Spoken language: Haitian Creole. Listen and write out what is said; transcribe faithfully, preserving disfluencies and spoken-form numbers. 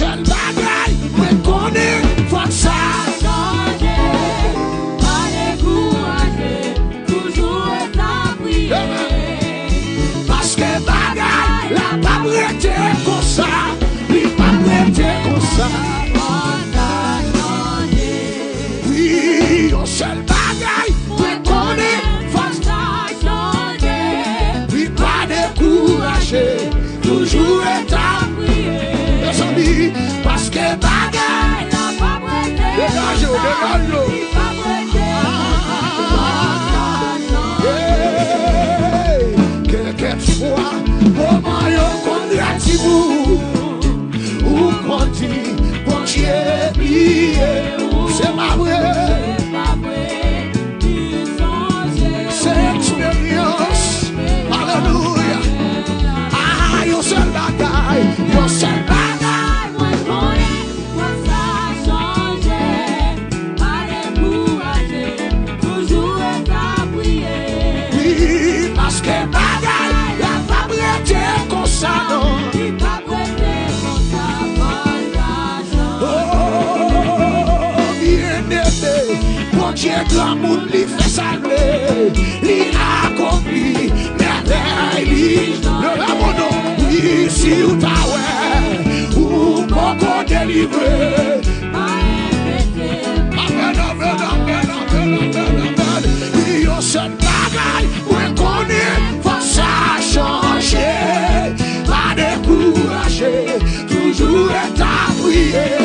Sèl bagay mwen konnen, fòk sa chanje. Pa dekouraje, toujou ret ap priye. Paske bagay la p ap rete konsa, li p ap rete konsa. Fòk sa chanje. Wi, yon sèl bagay mwen konnen, fòk sa chanje. Wi, pa dekouraje, toujou ret ap priye. Mezanmi, paske bagay la p ap rete konsa. Degaje w, degaje w. Li p ap rete konsa. Hey, kèlkèswa moman yo konn redi w, ou konn di Bondye bliye w. Se pa vre. Se eksperyans. Alelouya. Ah, yon sèl bagay, yon sèl bagay mwen konnen, fòk sa chanje. Pa dekouraje, toujou ret ap priye. Wi, paske bagay la p ap rete konsa, non. Li p ap rete konsa, fòk sa chanje. Oh, byeneme, Bondye granmoun, li fè sa l vle. Li akonpli mèvèy li. Leve men w non. Wi, si w ta wè, ou poko delivre. Amèn, amèn, amèn, amèn, amèn, amèn. Yon sèl bagay mwen konnen, fòk sa chanje. Pa dekouraje, toujou ret ap priye.